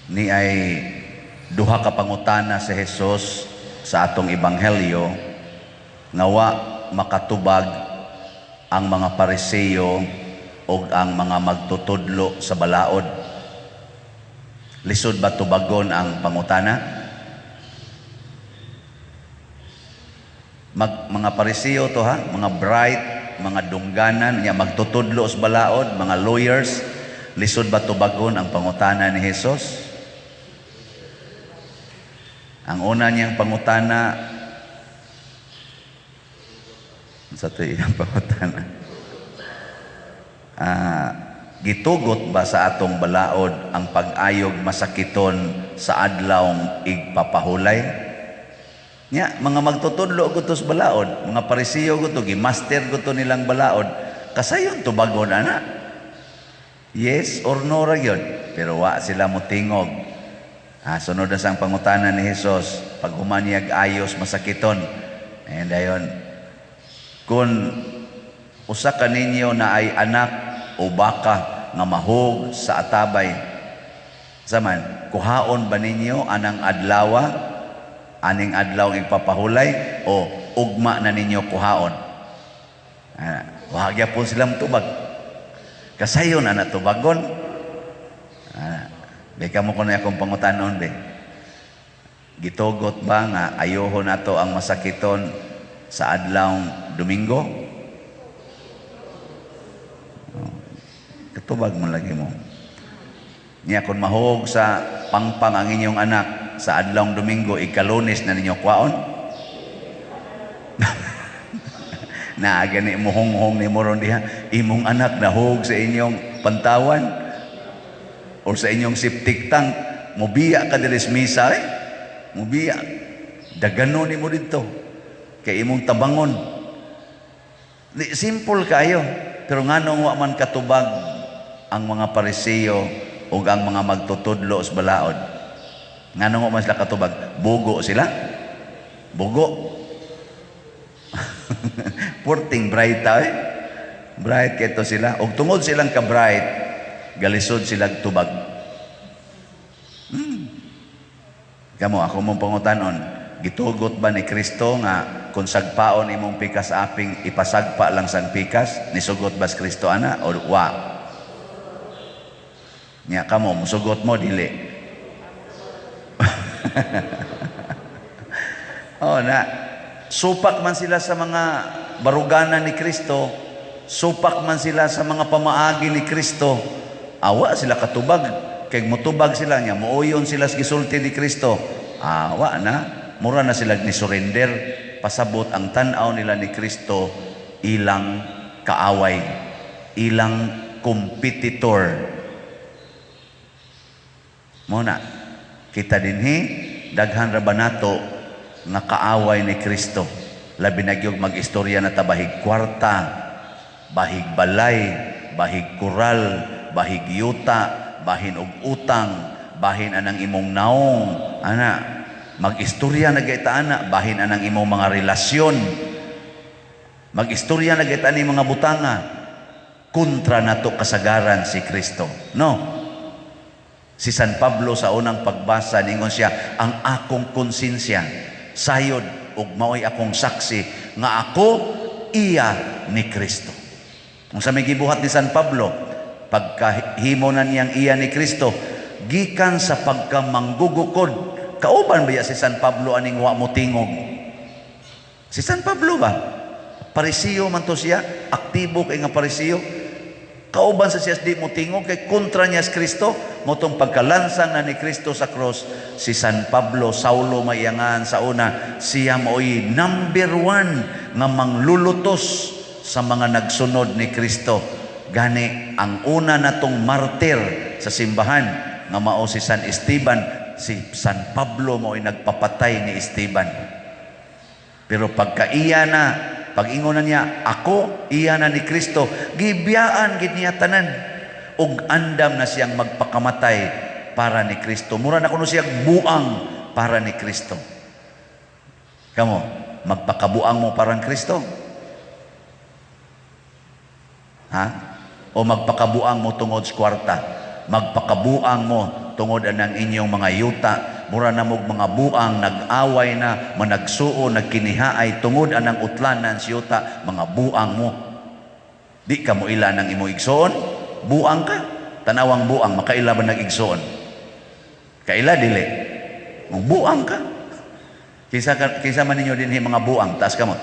Ni ay duha ka pangutana sa Jesus sa atong ebanghelyo nga wa makatubag ang mga Pariseo ug ang mga magtutudlo sa balaod. Lisod ba tubagon ang pangutana? Mga Pariseo to ha, mga bright, mga dungganan, nya magtutudlo sa balaod, mga lawyers, lisod ba tubagon ang pangutana ni Jesus? Ang una niyang pangutana, sa to iyang pangutana, gitugot ba sa atong balaod ang pag-ayog masakiton sa adlawng igpapahulay? Nya, mga magtutudlo guto sa balaod, mga Parisiyo guto, gimaster guto nilang balaod, kasayon tubagon ana? Yes or no ra gyud, pero wa sila motingog. Sunod na sang pangutana ni Jesus, pag humaniyag ayos masakiton. And dayon, kung usa ka ninyo na ay anak o baka nga mahog sa atabay, saman, kuhaon ba ninyo anang adlawa, aning adlaw igpapahulay, o ugma na ninyo kuhaon? Wa gyapon silang tubag. Kasayon ana tubagon. Beka mo kuno akong pangutanon be. Gitugot ba nga ayohon nato ang masakiton sa adlawng Domingo? Oh, katubag mo lagi mo. Niya kung mahog sa pangpang ang inyong anak sa adlawng Domingo, ikalunes na ninyo kwaon? Na gani mo honghong ni mo ron diha, imong anak nahog sa inyong pantawan or sa inyong septic tank, mobiya ka diri sa misa eh. Mobiya. Dagano ni mo didto kay imong tabangon. Di, simple kayo. Pero nganong wa man katubag ang mga Pariseo ug ang mga magtutudlo sa balaod? Nganong wa man sila katubag? Bugo sila? Bugo. Porting bright eh. Bright kito sila. Ug tungod silang ka-bright, galisod sila tubag. Kamo, ako mong pangutanon, gitugot ba ni Kristo nga kung sagpaon imong pikas aping ipasagpa lang sang pikas, nisugot ba si Kristo ana o wa? Nya kamo musugot mo dili? Oh na supak man sila sa mga baruganan ni Kristo, supak man sila sa mga pamaagi ni Kristo, awa sila katubag. Kay mutubag sila nya muoyon sila sa gisulti ni Kristo, awa na, mura na sila ni surrender. Pasabot ang tan-aw nila ni Kristo ilang kaaway, ilang competitor. Mo na kita dinhi daghan ra ba nato nga kaaway ni Kristo? Labi na gyud mag-istorya na ta bahig kwarta, bahig balay, bahig kural, bahig yuta, bahin og utang, bahin anang imong naong, ana mag-istorya na gyud ta ana, bahin anang imong mga relasyon. Mag-istorya na gyud ta ani mga butanga kontra nato kasagaran si Kristo. No. Si San Pablo sa unang pagbasa ningon siya, ang akong konsensya sayod ug maoy akong saksi nga ako iya ni Kristo. Kung sa may gibuhat ni San Pablo, pagkahimo na niyang iya ni Kristo, gikan sa pagkamanggugukod, kauban ba ya si San Pablo aning wa mo tingog? Si San Pablo ba? Parisiyo man to siya, aktibo kay nga parisiyo. Kauban sa siya di mo tingog kay kontra niya si Kristo, motong pagkalansang na ni Kristo sa cross, si San Pablo, Saulo maiyangan sa una, siya maoy number one nga manglulutos sa mga nagsunod ni Kristo. Gani ang una natong martir sa simbahan nga mao si San Esteban, si San Pablo maoy nagpapatay ni Esteban. Pero pagkaiya na, pag-ingon na niya, ako iya na ni Kristo, gibiyaan gid niya tanan. Ug andam na siyang magpakamatay para ni Kristo. Mura na kuno siyang buang para ni Kristo. Kamo, magpakabuang mo parang Kristo? Ha? O magpakabuang mo tungod sa kwarta? Magpakabuang mo tungod anang inyong mga yuta. Mura na mog mga buang, nag-away na, managsuo, nagkinihaay tungod anang utlanan sa yuta, mga buang mo. Di ka mo ila ng imong igsoon, buang ka. Tanawang buang, makaila ba nag-igsoon? Kaila dili. Mong buang ka. Kinsa man ninyo dinhi mga buang, taas kamot.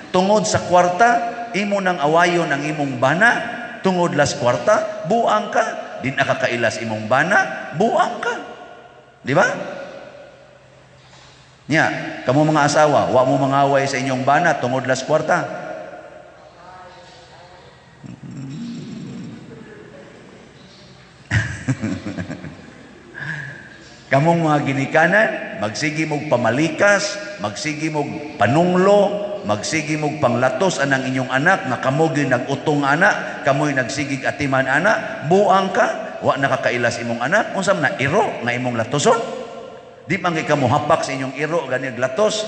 Tungod sa kwarta, imo nang awayon ang imong bana. Tungod las kwarta, buang ka. Di nakakailas imong bana, buang ka. Di ba? Nya, kamo mga asawa, wa mo mangaway sa inyong bana tungod las kwarta. Kamong mga ginikanan, magsige mog pamalikas, magsige mog panunglo, magsige mog panglatos anang inyong anak nga kamo gyud nag-utong anak, kamoy nagsigig atiman anak, buang ka, wa nakakailas imong anak, unsa man na iro nga imong latoson? Di man kay kamo hapak sa inyong iro gani latos,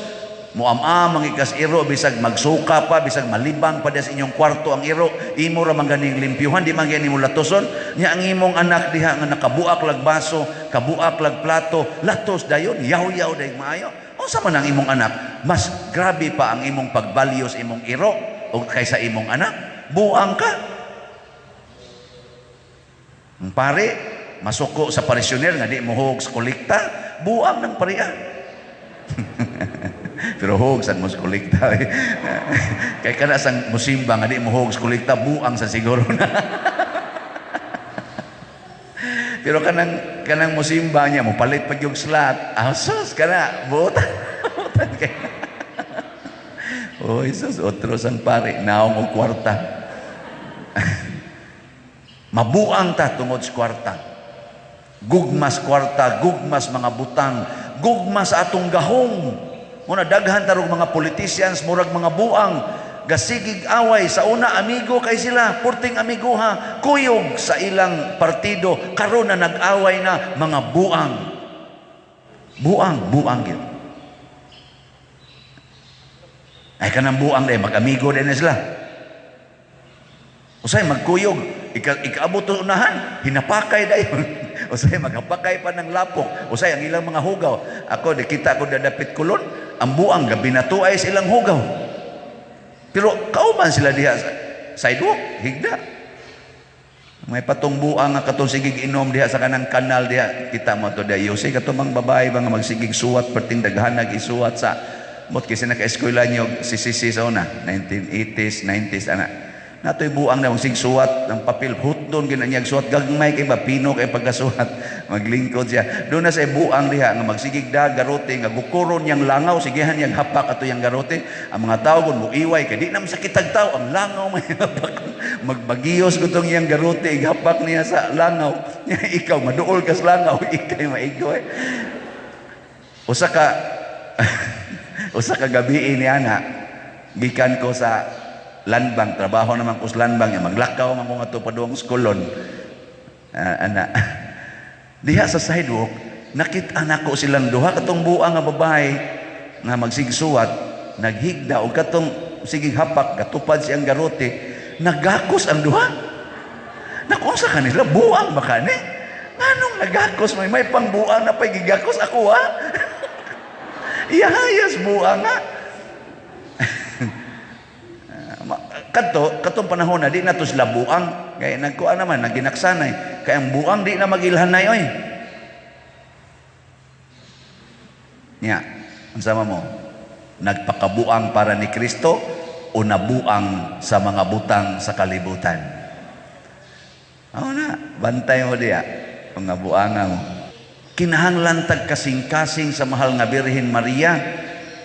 muam-am ang ikas iro bisag magsuka pa, bisag malibang pa sa inyong kwarto ang iro, imo ra man ganing limpyuhan, di man gani mo latoson. Nya ang imong anak diha nga nakabuak lag baso, kabuak lag plato, latos dayon, yaw-yaw dayeg maayo. Unsa man ang imong anak? Mas grabe pa ang imong pagbalyo sa imong iro o kaysa imong anak. Buang ka. Ang pare, masuko sa parisyoner nga di mo hug sa kolekta, buang ng paria. Pero hug sa mo sa kolekta. Kay kana sang musimba nga di mo hug sa kolekta, buang sa siguro na. Pero kanang musimba niya, mopalit pag yung slot. Asos kana, butan. Butan kay. Oh, Jesus, otro sang pare, naong og kwarta. Mabuang ta tungod sa kwarta. Gugmas kwarta, gugmas mga butang, gugmas atong gahong. Muna daghan tarong mga politicians, murag mga buang, gasigig away. Sa una amigo kay sila, purting amiguha, kuyog sa ilang partido, karon na nag-away na mga buang. Buang, buang gyud. Ay kanang buang day mag-amigo din na sila. Usay magkuyog, ikaabot unahan, hinapakay dayon. Usay maghapakay pa ng lapok. Usay ang ilang mga hugaw. Ako di kita ko dadapit kulon, ang buang gabi natuay sa ilang hugaw. Pero kauban sila diha sa sidewalk, higda. May patong buang nga katong sigig inom diha sa kanang kanal diha. Kita mo to diha. Yose katong mga babae ba nga magsigig suwat perting daghanag isuwat sa mot kasi naka-eskwela niyo si Sisi sa una, 1980s, 90s ana. Natoy buang na magsig suwat ng papel, hutdon gina niya suwat gagmay kay ba pino kay pagkasuwat, maglingkod siya. Doon na sa buang diha nga magsigig da garote nga gukuron niyang langaw, sigihan niyang hapak ato yang garote. Ang mga tawo gun moiway kay di na masakit ang tao, ang langaw may hapak. Magbagiyos gutong iyang garote ighapak niya sa langaw. Ikaw maduol kas langaw, ikay maigoy. Usa ka usa ka gabi ni ana gikan ko sa Landbang, trabaho naman ko sa Landbang, maglakaw man ko nga to padung skulon. Ana. Diha sa sidewalk, nakita nako silang duha katong buang nga babae nga magsigsuwat, naghigda og katong sigig hapak, gatupad siyang garote, nagakos ang duha. Naku, unsa kanila buang ba kani? Nganong nagakos may pangbuang na pay gigakos ako ha? Iyahayas buang ha. Kadto, katong panahon na di na to sila buang. Kaya nagkuan naman, naginaksanay. Kaya ang buang di na magilhanay oy. Nya, unsa mo? Nagpakabuang para ni Kristo o nabuang sa mga butang sa kalibutan? Ako na, bantay mo diya, mga buanga mo. Kinahanglan tag kasing-kasing sa mahal nga Birhen Maria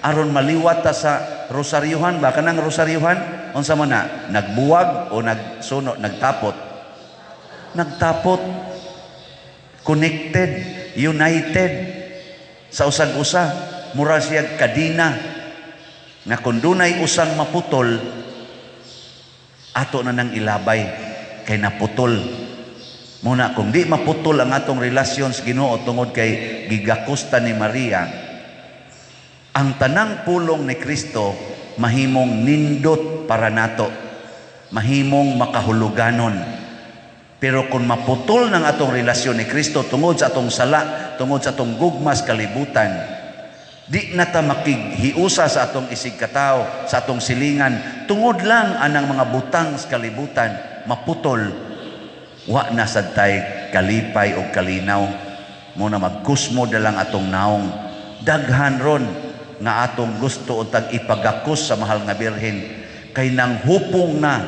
aron maliwat ta sa rosaryuhan ba kanang rosaryuhan unsa man na nagbuwag o nagsuno, nagtapot? Nagtapot, connected, united sa usag-usa, mura siya kadina na kung dunay usang maputol ato na nang ilabay kay naputol. Muna kung di maputol ang atong relasyon sa Ginoo tungod kay gigakusta ni Maria, ang tanang pulong ni Kristo mahimong nindot para nato, mahimong makahuluganon. Pero kung maputol ng atong relasyon ni Kristo tungod sa atong sala, tungod sa atong gugmas kalibutan, di na ta makighiusa sa atong isig katawo, sa atong silingan, tungod lang anang mga butang sa kalibutan, maputol, wa na sad tay kalipay o kalinaw. Mao na magkusmo na lang atong naong. Daghan ron nga atong gusto untag ipagakos sa mahal nga Birhen kay nang hupong na,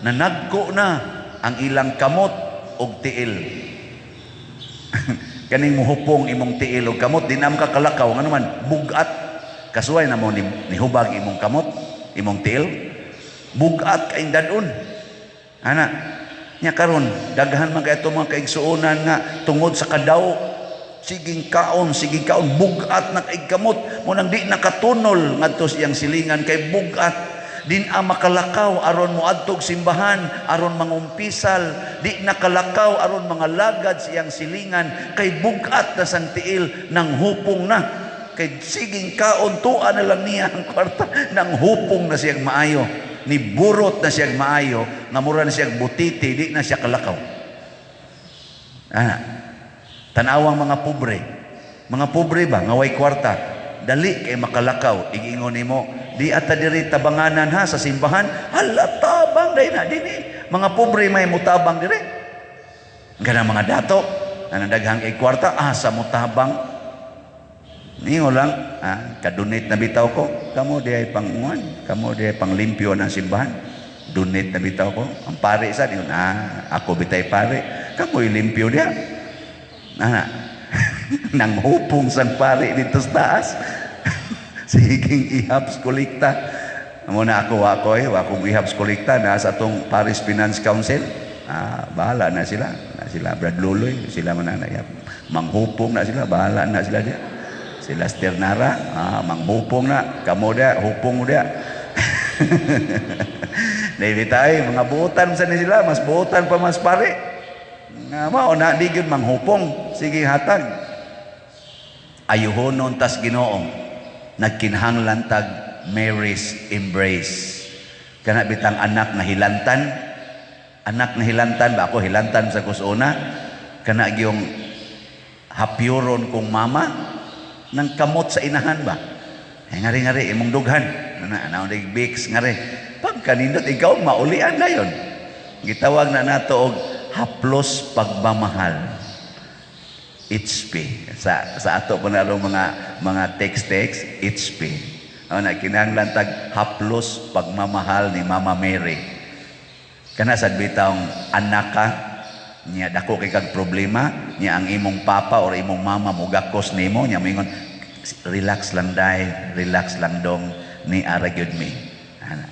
nanagko na ang ilang kamot og tiil. Kaning muhupong imong tiil og kamot, di na makakalakaw, ngano man bugat. Kasuway na mo ni, nihubag imong kamot, imong tiil, bugat kay dadon ana nya. Karon daghan man kay mga kaigsuonan nga tungod sa kadaw, siging kaon, siging kaon, bugat na kay kamot mo, nang di nakatunol ngadto sa iyang silingan kay bugat. Di na makalakaw aron moadtog simbahan, aron mangumpisal, di nakalakaw aron mga lagad sa iyang silingan kay bugat na sang tiil, nang hupong na kay siging kaon, tuwa na lang niya ang kwarta, nang hupong na siyang maayo, ni burot na siyang maayo nga mura na siyang butiti, di na siya kalakaw ana. Tanawang mga pobre, mga pobre ba nga way kwarta, dali kay makalakaw. Igingon nimo, "Di ata diri tabanganan ha sa simbahan." "Hala, tabang dai na dinhi." Mga pobre may mutabang diri. Kana mga dato na daghang kay kwarta, asa mutabang? Ningo lang, ah, kadonate na bitaw ko. Kamo di ay panguan, kamo di ay panglimpyo ng simbahan. Donate na bitaw ko. Ang pare sa yun, ah, ako bitay pare. Kamo limpyo diya. Ana, nang hupong sang pare dito sa taas. Siging ihap kolekta. Amo na ako, ako eh, wa akong ihap kolekta na sa atong Parish Finance Council. Ah, bahala na sila. Na sila Brad Luloy, sila man na ihap. Manghupong na sila, bahala na sila diya. Sila Sternara, ah, manghupong na. Kamo dia, hupong mo dia. David ay, mga buutan sa ni sila, mas buutan pa mas pare. Nga mao na di gyud manghupong, sige hatag. Ayuhonon tas Ginoo, nagkinahanglan tag Mary's embrace. Kana bitang anak na hilantan ba ako hilantan sa kusuna, kana gyung hapyuron kong mama nang kamot sa inahan ba. Ay, ngari-ngari imong dughan. Na na na Vicks ngari. Pagkanindot ikaw maulian na yon. Gitawag na nato og haplos pagmamahal. HP. Sa ato pa na mga text-text, HP. Ano na kinahanglan tag haplos pagmamahal ni Mama Mary. Kana sad bitawng anak ka niya, dako kay kag problema niya, ang imong papa or imong mama mugakos nimo niya, moingon, "Relax lang dai, relax lang dong, ni ara gyud mi." Ana.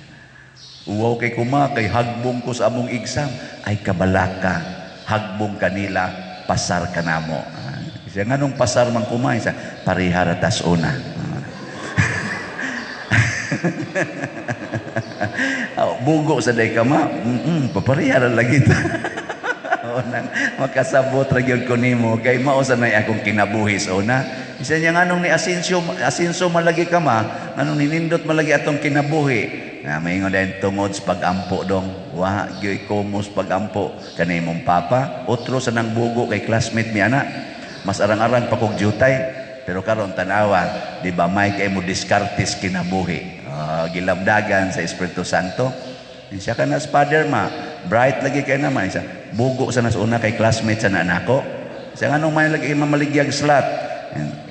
"Uwaw kay kuma kay hagbong ko sa among exam." "Ay, kabalaka, hagbong kanila, pasar ka namo." Ah, siya, "Nganong pasar man kumay?" Sa parihara tas una. Oh, bugo sa day ka ma, paparihara lagi ta. O, nang makasabot ra gyud ko nimo kay mao sa nay akong kinabuhi sa una. Isa niya, "Nganong ni Asenso, Asenso malagi ka ma, nganong ninindot malagi atong kinabuhi?" Na maingon din, "Tungod sa pagampo dong, wa gyud komos pagampo kani imong papa, otro sa nang bugo kay classmate mi ana. Mas arang-arang pa kog jutay." Pero karon tanawa, di ba may kay mo diskartes kinabuhi. Gilamdagan sa Espiritu Santo. Siya ka na father ma, bright lagi kay naman. Siya, "Bugo sa nas una kay classmate sa nako." Siya, "Nganong may lagi mamaligyag slot?"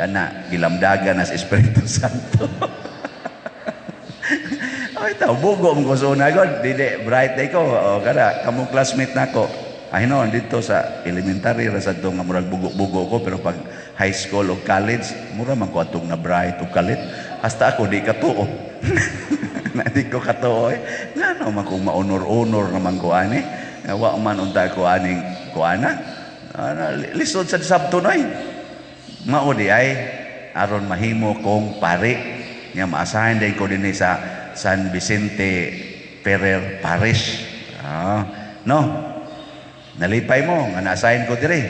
Kana gilamdagan na sa Espiritu Santo. Ay, tao, bugo mo ko sa una god. Dili, bright day ko. O, kada, kamong classmate nako. Ay, no, dito sa elementary, ra sad nga murag bugo-bugo ko, pero pag high school o college, mura man ko atong na bright o kalit. Hasta ako, di katuo. Na di ko katuo eh. Ngano man kung maunor-unor naman ko ani. Wa man unta ko aning kuana. Ana, lisod sa sabto noy. Mao di ay aron mahimo kong pari nga maasahan din ko dinhi sa San Vicente Ferrer Parish. Ah, no. Nalipay mo nga na-assign ko diri.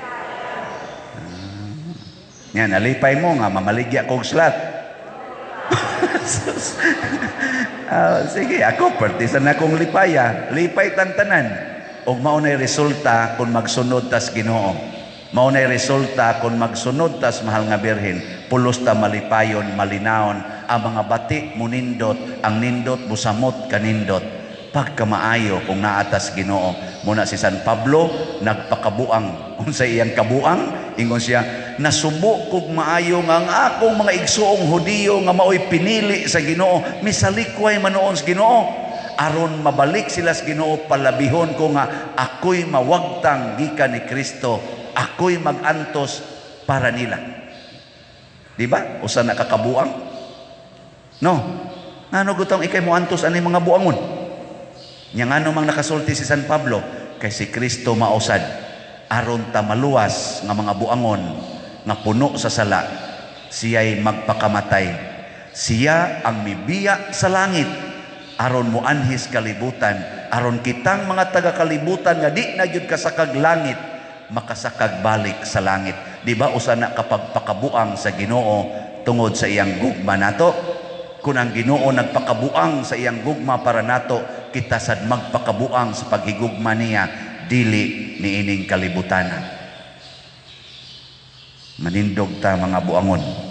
Ah, nga nalipay mo nga mamaligya kog slot. Ah, sige, ako pertisan na akong lipaya. Lipay tantanan. Ug mao nay resulta kung magsunod tas Ginoo. Mao nay resulta kung magsunod tas Mahal nga Birhen. Pulos ta malipayon, malinawon, ang mga bati munindot, ang nindot musamot kanindot. Pagkamaayo kung naa tas Ginoo. Muna si San Pablo nagpakabuang. Unsa iyang kabuang? Ingon siya, "Nasubo kog maayo nga ang akong mga igsuong Hudiyo nga maoy pinili sa Ginoo, misalikway manoon sa Ginoo. Aron mabalik sila sa Ginoo, palabihon ko nga ako'y mawagtang gikan ni Kristo, ako'y magantos para nila." Di ba? Usa na kakabuang? No. Ngano gutong ikay moantos ani mga buangon? Nya ngano mang nakasulti si San Pablo? Kay si Kristo mausad aron ta maluwas nga mga buangon nga puno sa sala, siya'y magpakamatay. Siya ang mibiya sa langit aron moanhis kalibutan, aron kitang mga taga-kalibutan nga di na gyud kasakag langit, makasakag balik sa langit. Di ba usa na kapagpakabuang sa Ginoo tungod sa iyang gugma nato? Kung ang Ginoo nagpakabuang sa iyang gugma para nato, kita sad magpakabuang sa paghigugma niya, dili niining kalibutan. Manindog ta, mga buangon.